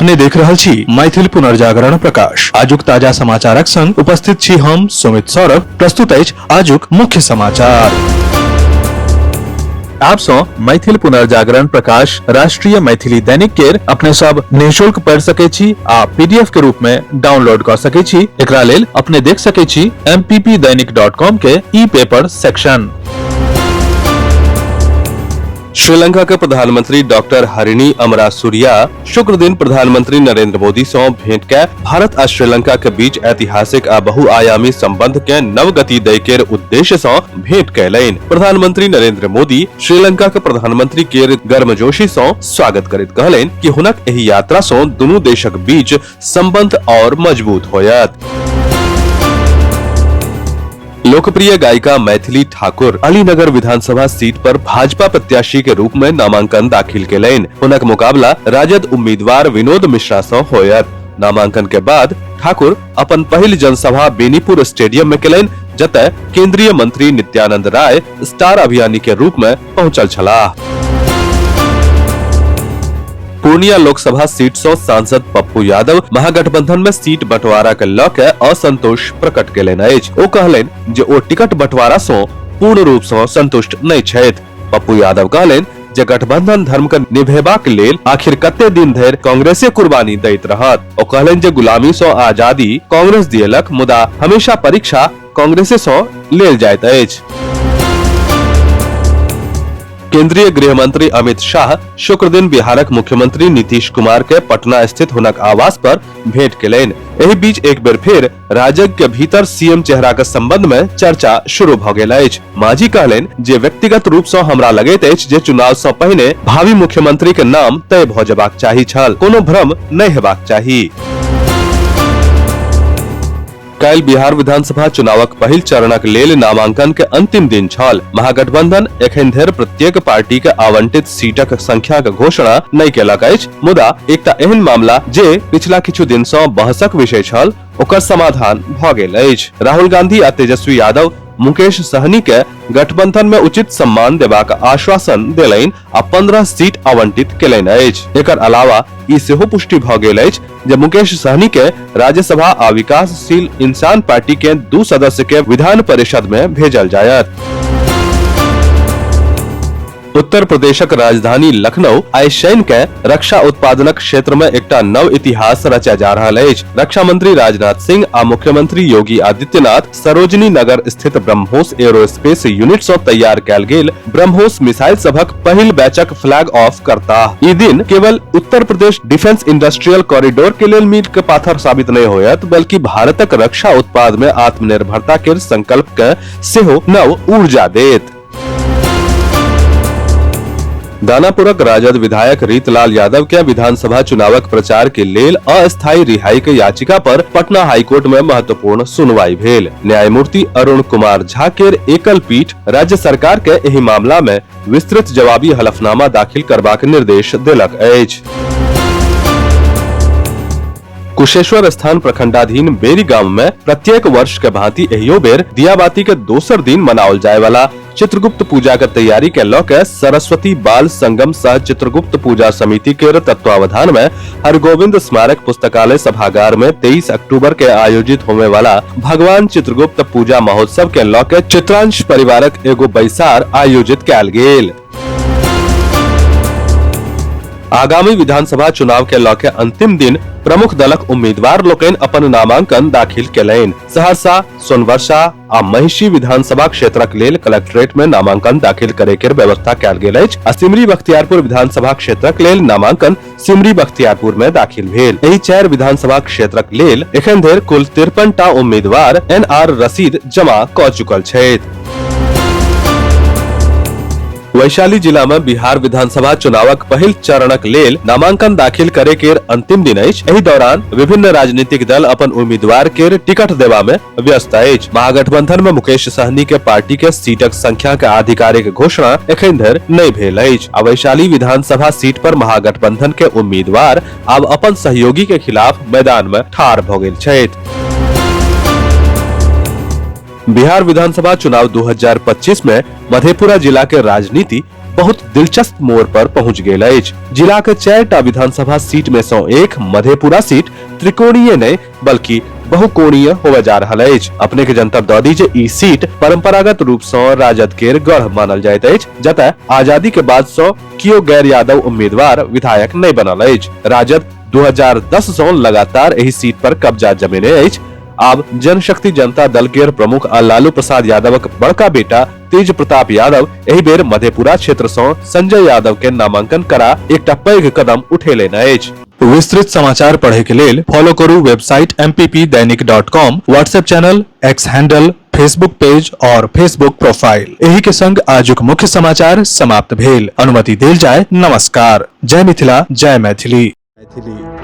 अपने देख रहल छी मैथिल पुनर्जागरण प्रकाश। आजुक ताजा समाचारक संग उपस्थित छी हम सुमित सौरभ। प्रस्तुत अछि आजुक मुख्य समाचार। आप सौ मैथिल पुनर्जागरण प्रकाश राष्ट्रीय मैथिली दैनिक केर अपने सब निःशुल्क पढ़ सके छी आ पीडीएफ के रूप में डाउनलोड कर सके छी। एकरा लेल अपने देख सके छी mppdainik.com के ई पेपर सेक्शन। श्रीलंका के प्रधानमंत्री डॉक्टर हरिणी अमरासूरिया शुक्र दिन प्रधानमंत्री नरेंद्र मोदी सं भेंट के भारत आ श्रीलंका के बीच ऐतिहासिक आ बहुआयामी संबंध के नव गति दै केर उद्देश्य सं भेंट कयलनि। प्रधानमंत्री नरेंद्र मोदी श्रीलंका के प्रधानमंत्री केर गर्मजोशी सं स्वागत करैत कहलनि कि हुनक एहि यात्रा सं दुनू देशक बीच संबंध और मजबूत होयत। लोकप्रिय गायिका मैथिली ठाकुर अलीनगर विधानसभा सीट पर भाजपा प्रत्याशी के रूप में नामांकन दाखिल केलनि। हुनक मुकाबला राजद उम्मीदवार विनोद मिश्रा सं होयत। नामांकन के बाद ठाकुर अपन पहिल जनसभा बेनीपुर स्टेडियम में केलनि, जतय केंद्रीय मंत्री नित्यानंद राय स्टार अभियानी के रूप में पहुंचल छलाह। पूर्णिया लोकसभा सीट सं सांसद पप्पू यादव महागठबंधन में सीट बंटवारा के ल के असंतोष प्रकट केलनि अछि। ओ कहलनि जे ओ टिकट बंटवारा सं पूर्ण रूप सं संतुष्ट नहि छथि। पप्पू यादव कहलनि जे गठबंधन धर्म के निभेबाक लेल आखिर कते दिन धरि कांग्रेसे कुर्बानी दैत रहत। ओ कहलनि जे गुलामी सं आजादी कांग्रेस दिएलक, मुदा हमेशा परीक्षा कांग्रेसे सं लेल जाइत अछि। केंद्रीय गृह मंत्री अमित शाह शुक्र दिन बिहारक मुख्यमंत्री नीतीश कुमार के पटना स्थित हुनक आवास पर भेंट केलनि। एहि बीच एक बेर फेर राजग के भीतर सीएम चेहरा के संबंध में चर्चा शुरू भ गेल अछि। मांझी कहलनि जे व्यक्तिगत रूप सँ हमरा लगैत अछि जे चुनाव सँ पहिने भावी मुख्यमंत्री के नाम तय भ जेबाक चाही छल, कोनो भ्रम नहि हेबाक चाही। काल्हि बिहार विधानसभा चुनावक पहिल चरणक लेल नामांकन के अंतिम दिन छल। महागठबंधन एखन धरि प्रत्येक पार्टी के आवंटित सीटक संख्या के घोषणा नहि केलक अछि, मुदा एकटा एहन मामला जे पिछला किछु दिन सँ बहसक विषय छल, ओकर समाधान भ गेल अछि। राहुल गांधी आ तेजस्वी यादव मुकेश सहनी के गठबंधन में उचित सम्मान देबाक आश्वासन देलनि आ 15 सीट आवंटित केलनि अछि। एकर अलावा ई सेहो पुष्टि भ गेल अछि जे मुकेश सहनी के राज्यसभा आ विकासशील इंसान पार्टी के 2 सदस्य के विधान परिषद में भेजल जायत। उत्तर प्रदेशक राजधानी लखनऊ आइ शनि के रक्षा उत्पादनक क्षेत्र में एकटा नव इतिहास रचय जा रहल अछि। रक्षा मंत्री राजनाथ सिंह आ मुख्यमंत्री योगी आदित्यनाथ सरोजिनी नगर स्थित ब्रह्मोस एरोस्पेस यूनिट सँ तैयार कयल गेल ब्रह्मोस मिसाइल सभक पहिल बैचक फ्लैग ऑफ करताह। ई दिन केवल Uttar Pradesh defence industrial corridor के लेल मील के पाथर साबित नहि होयत, बल्कि भारतक रक्षा उत्पाद में आत्मनिर्भरता के संकल्प के सेहो नव ऊर्जा देत। दानापुरक राजद विधायक रीतलाल यादव के विधानसभा चुनावक प्रचार के लेल अस्थायी रिहाई के याचिका पर पटना हाईकोर्ट में महत्वपूर्ण सुनवाई भेल। न्यायमूर्ति अरुण कुमार झा केर एकल पीठ राज्य सरकार के एहि मामला में विस्तृत जवाबी हलफनामा दाखिल करबाक निर्देश देलक अछि। कुशेश्वर स्थान प्रखंडाधीन बेरी गांव में प्रत्येक वर्ष के भांति एहियो बेर दियाबाती के दोसर दिन मनाओल जाय वाला चित्रगुप्त पूजा के तैयारी के ल के सरस्वती बाल संगम सह चित्रगुप्त पूजा समिति के तत्वावधान में हरगोविंद स्मारक पुस्तकालय सभागार में 23 अक्टूबर के आयोजित होने वाला भगवान चित्रगुप्त पूजा महोत्सव के ल के चित्रांश परिवारक एगो बैसार आयोजित कयल गेल। आगामी विधानसभा चुनाव के ल के अंतिम दिन प्रमुख दलक उम्मीदवार लोकनि अपन नामांकन दाखिल केलनि। सहरसा, सोनवर्षा आ महिषी विधानसभा क्षेत्रक लेल कलेक्ट्रेट में नामांकन दाखिल करे के व्यवस्था कयल गेल अछि आ सिमरी बख्तियारपुर विधानसभा क्षेत्रक लेल नामांकन सिमरी बख्तियारपुर में दाखिल भेल। एहि 4 विधानसभा क्षेत्रक लेल एखन धरि कुल 53 टा उम्मीदवार एनआर रसीद जमा क चुकल छथि। वैशाली जिला में बिहार विधानसभा चुनावक पहिल चरणक लेल नामांकन दाखिल करे के अंतिम दिन अछि। एहि दौरान विभिन्न राजनीतिक दल अपन उम्मीदवार के टिकट देबा में व्यस्त अछि। महागठबंधन में मुकेश सहनी के पार्टी के सीटक संख्या के आधिकारिक घोषणा एखन धरि नहि भेल अछि आ वैशाली विधानसभा सीट पर महागठबंधन के उम्मीदवार आब अपन सहयोगी के खिलाफ मैदान में ठाढ़ भ गेल छथि। बिहार विधानसभा चुनाव 2025 में मधेपुरा जिला के राजनीति बहुत दिलचस्प मोड़ पर पहुंच गेल अछि। जिलाक 4टा विधानसभा सीट में सं एक मधेपुरा सीट त्रिकोणीय नहि बल्कि बहुकोणीय होबय जा रहल अछि। अपने के जनतब दऽ दी जे ई सीट परंपरागत रूप सं राजद केर गढ़ मानल जाइत अछि, जतय आजादी के बाद सं कियो गैर यादव उम्मीदवार विधायक नहि बनल अछि। राजद 2010 सं लगातार एहि सीट पर कब्जा जमेने अछि। आब जनशक्ति जनता दल केर प्रमुख आ लालू प्रसाद यादवक बड़का बेटा तेज प्रताप यादव एहि बेर मधेपुरा क्षेत्र सं संजय यादव के नामांकन करा एकटा पैघ कदम उठेलनि अछि। विस्तृत समाचार पढ़े के लेल फॉलो करू website mppdainik.com, WhatsApp channel, X handle, Facebook page और फेसबुक प्रोफाइल। एही के संग आजुक मुख्य समाचार समाप्त भेल। अनुमति देल जाय। नमस्कार। जय मिथिला, जय मैथिली। मैथिली।